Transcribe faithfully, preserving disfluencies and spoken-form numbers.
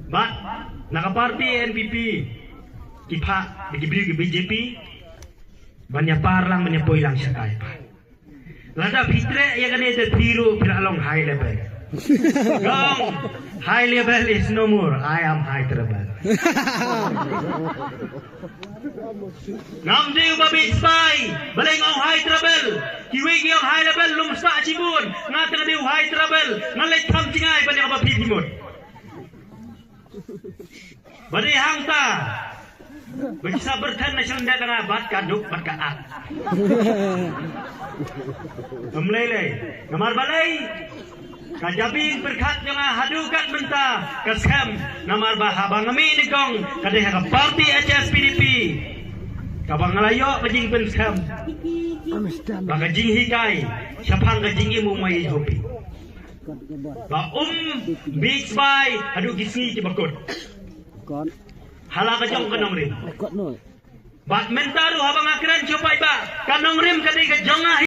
Bad na ka party N P P ki phah da ki briew ki B J P ban ïa par lang, ban ïa poi lang shatai pat. Lada phi treh ïa kane te phi ruh phi la long high level. Long, high level is no more. I am high trouble. Ngam dei uba bit spy, balei nga ong high trouble. Kiwei ki ong high level, lum sah shibun. Nga te nga dei u high trouble. Nga leit kham jngai ban ïa kaba phi phi mut. Ba dei hangta ba ki sa byrthen na shnong da nga bad ka duk bad ka ak. Ym lei lei. Namar balei? Ka jabieng pyrkhat jong nga haduh kat mynta ka skhem. Namar ba haba nga mih nyngkong ka dei ha ka party H S P D P kaba nga la ïoh ka jingpynskhem ba ka jinghikai shaphang ka jingim u Mei Hoping ba um bit spy haduh ki sngi kiba kut ha la ka jong ka nongrim. Bad mynta ruh haba nga kren shu paidbah, ka nongrim ka dei ka jong nga